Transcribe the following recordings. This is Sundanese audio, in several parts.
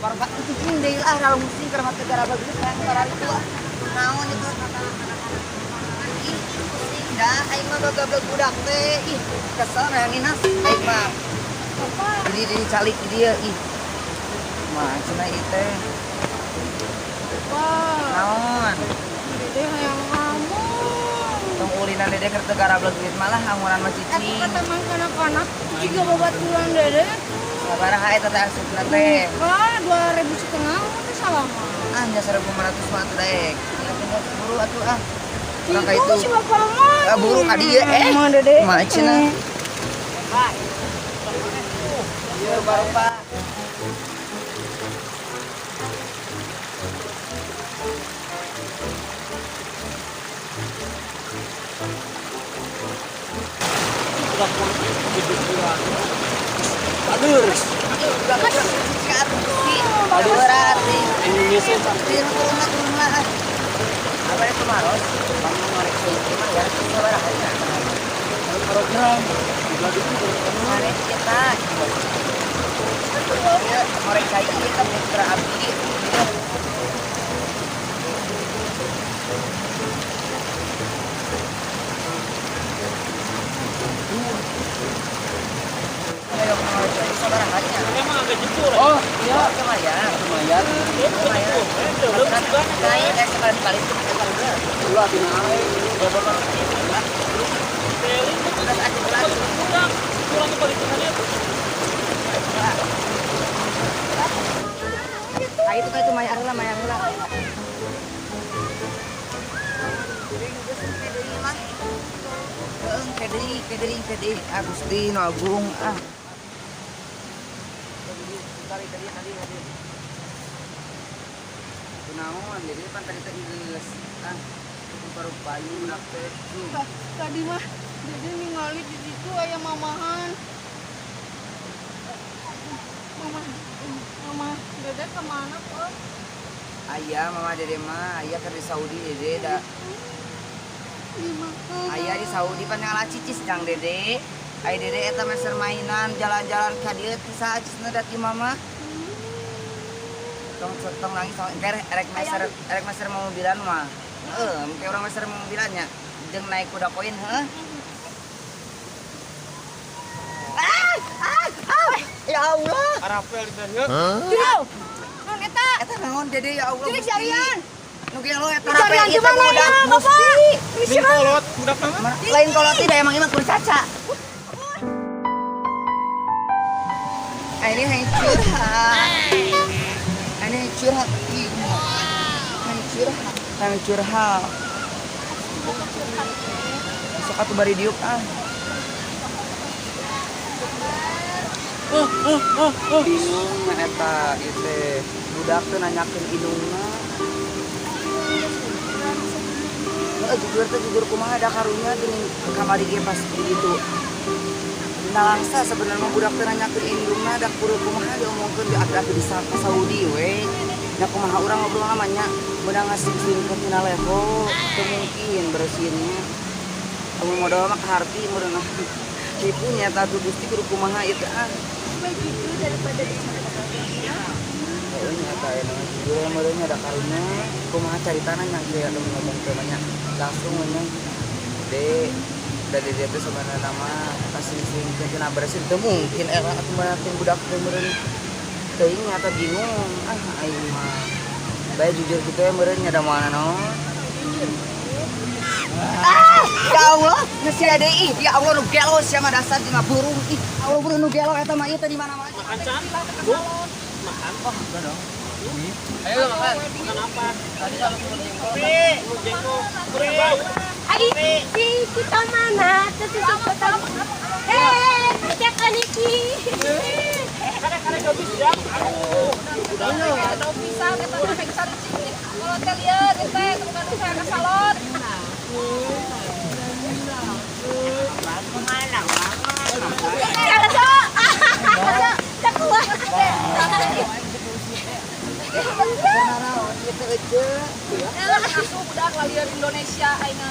Bapak cicing deui lah, raung musing keur make garabag geus hayang kararitu ah. Naon itu? Ih, pusing dah aing mah gagablek budak teh. Ih, kesel hayang inas aing mah. Jadi di calik di dia ih. Mah cenah ieu teh. Pak, Naon? Dede hayang ngomong. Tong ulinan Dede keur teu garablek duit malah hanguran mah Aku cicing. Ke taman kanak-kanak juga babaturan Dede. Sabaraha eta teh asupna teh? Kak, 2.500 mah teh salah mah. Ah, nya 1500 mah atuh daek. Ya tinggal buru atuh ah. Urang ka Itu itu. Si bapak mah. Ah, buru ka dieu eh. Mah Dede. Mah cenah. Iya, Bapak. Aduh, Aduh, Indonesia. Turun lah, turun lah. Apa itu maros? Bang ngorek itu mah ya, sabaraha nya? Program. Ngorek kita. Iya, ngorek cai ieu kan putra abdi. Ayo ngorek cai sabaraha nya? Emang agak jebur. Oh, iya, lumayan. Lumayan. Lumayan. Naik eh sekali kali itu sekali. Dulu abi naik. Terus aku belas. Kurang tuh balikannya tuh. Ah, itu kan itu mayar lah, mayar lah. Heeh, kedeui, kedeui, kedeui. Ah, Gusti nu agung ah. Tadi tadi tadi tadi. Kunaon, jadi pan tadi teh geus ah baru payu budak teh. Tadi mah Dede ningali di situ aya mamahan. Mama, mama Dede kemana, Pak? Aya mama Dede mah, aya keur di Saudi Dede da. Di mana? Aya di Saudi pan ngala cicis jang Dede. Aya Dede eta meser mainan jalan-jalan ka dieu ti saha cisna da ti mama. Tong tong nangis tong engke rek meser mobilan mah. Heeh, engke urang meser mobilannya jeung naik kuda koin heuh. Ah, ah, ah. Ya Allah. Arapel di sana. Tidak. Non eta. Eta naon Dede ya Allah. Jadi Gusti. jarian. Nu gelo eta Jarian rapel di ieu teh mana budak ya, Bapak? Gusti. Ini kolot, budak mah. Lain kolot tidak emang imah kudu caca. Ah, ini hayang curhat. Ah, ini hayang curhat. Ih, hayang curhat. Hayang curhat. Sok atuh bari diuk ah. Bingung mah eta ieu teh. Budak teh nanyakeun indungna. Heeh, jujur teh jujur kumaha da karunya geuning kamari ge pas di ditu. Nalangsa sebenarnya budak teh nanyakeun indungna da kudu kumaha diomongkeun di aki-aki di ka Saudi we. Nya kumaha urang ngobrol mah nya meunang ngasingkeun tina leho, teu mungkin bersihinnya. Amun modal mah kaharti meureun tipu nya eta tuh Gusti kudu kumaha ieu teh ah. Begitu daripada bicara. Heeh, nya eta aya mah jujur meureun nya da karunya kumaha caritana nya kieu atuh ngomongkeun mah nya langsung we nya. De, da dede teh sebenarna mah kasing-singkeun tina bersin teu mungkin era atuh mah budak teh meureun teuing nya eta bingung ah aing mah. Bae jujur kitu ya meureun nya da moal naon. Ah, ya Allah, geus sia deui. Ya Allah nu gelo sia mah dasar jeung burung ih. Allah burung nu gelo eta mah ieu teh di mana-mana. Makan can? Bu, makan. Oh, enggak dong. Ayo makan. Makan apa? Tadi sama semur jengkol. Semur jengkol. Kurang bau. Ai, si kita mana? Terus si kita. Hei, cek Aniki. Kare-kare gak bisa. Aduh. Udah pisang, eta mah pengsan cicing. Kalau teh lieur ieu teh bukan saya ke salon. Kalau so, cek kuat. Naraon ieu teh ece. Asuh budak lalieur Indonesia ayeuna.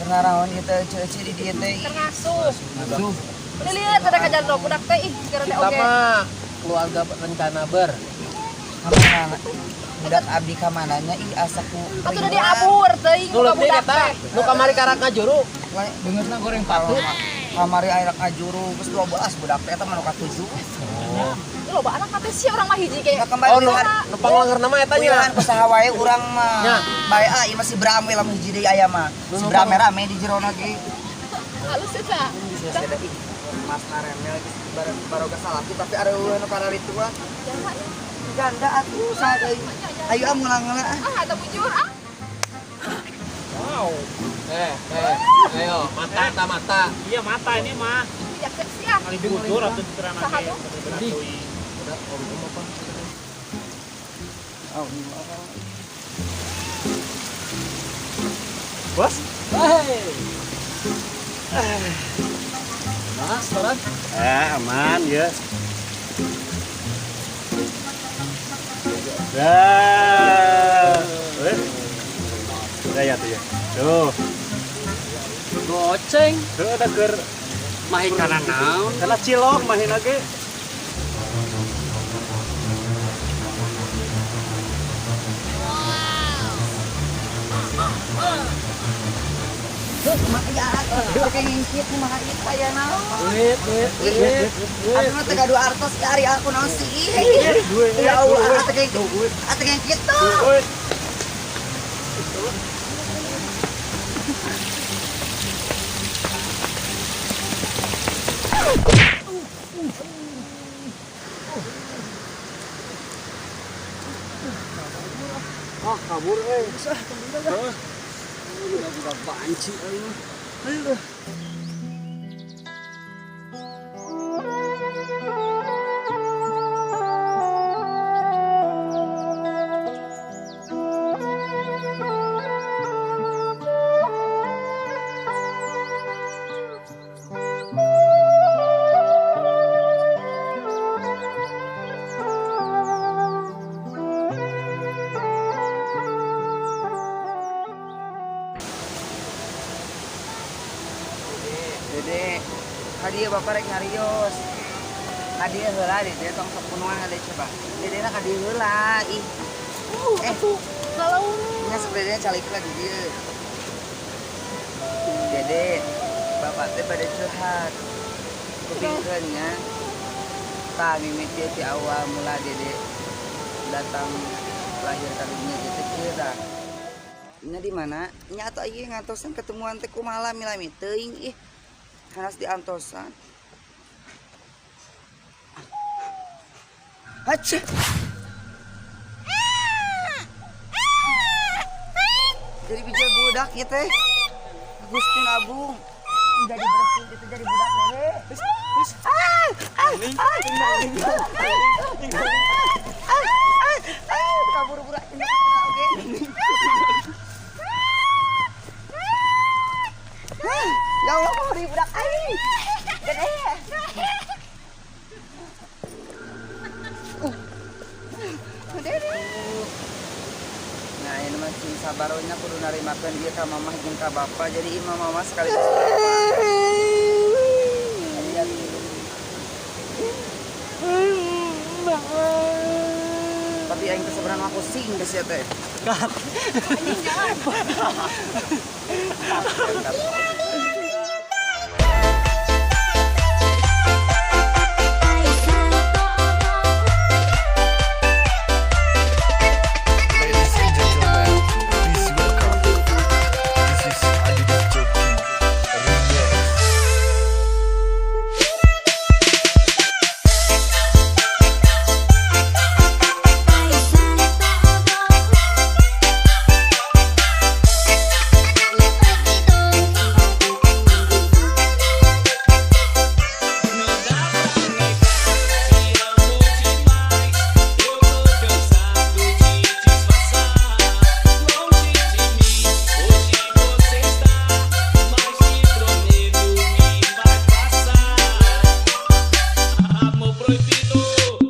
Naraon ieu teh ece ece di dieu teh. Terngasuh. Lieur teh ka jando budak teh ih gara teh Kita oge. mah keluarga rencana ber. Kamana budak abdi kamananya ih asa ku. Atuh udah diabur teuing Nu muka leutik budak eta, teh. nu kamari karak ngajuru. Beungeutna goreng patut. Kamari air ngajuru geus 12 budak teh eta mah nu ka-7. Ih, loba anak kate sih orang mah hiji ge. Nah, kembali Oh, nu hari nu panglengerna mah eta nya. Uyahan ku saha wae urang mah. Nya. Bae ah ieu masih berame lamun hiji deui aya mah. Si berame-rame di jerona ge. Halus eta. Mas naremel geus baroga salaki tapi areueuh nu kararitu mah. Janda atuh saha deui. Ayo ah mulang heula ah. Ah, eta bujur ah. Wow. Ayo, mata ta mata. Iya mata ini mah. Bijak seksi ah. Kali bujur atau diterang Saha tuh? Udah, om apa? Oh, Bos? Hei. Mas, toran. Aman ya. Dah. Udah ya tuh ya. Tuh. Goceng. Tuh ada keur Mahi kana naon? karena cilok mahin ge. Tuh, kumaha ya? Tuh kayak ngingkit kumaha ieu aya naon? Duit, duit, duit. Aku mah teu gaduh artos ya ari aku naon sih. Ya Allah, atuh kayak atuh kayak kitu. Duit. Ah, kabur euy. Heeh. Budak-budak banci euy mah. Ayo. Dede, ka dieu bapak rek nyarios. Ka dieu heula Dede tong sok punuan Dede coba. Dede na ka dieu heula ih. Atuh kalau Nya sok Dede calik lagi dieu. Dede, bapak teh bade curhat. Kupingkeun nya. Tah mimiti ti awal mula Dede datang lahir ka dunia ieu teh kieu tah. Nya di mana? Nya atuh ieu ngantosan ketemuan teh kumaha lami-lami teuing ih. Hanas diantosan. Haca. Jadi bijil budak ieu teh. Agustin Abung. Jadi bersih gitu jadi budak deh. Ah, ah, ah, ah, ah, ah, kabur budak ini oke. Ya Allah, mau di budak aing. Gede. Gede. Nah, ini mah cing sabaronya kudu narimakeun ieu ka mamah jeung ka bapa. Jadi imah mama sekaligus bapa. Lihat. Tapi aing teh sebenarnya aku sing geus ya teh. Anjing jangan.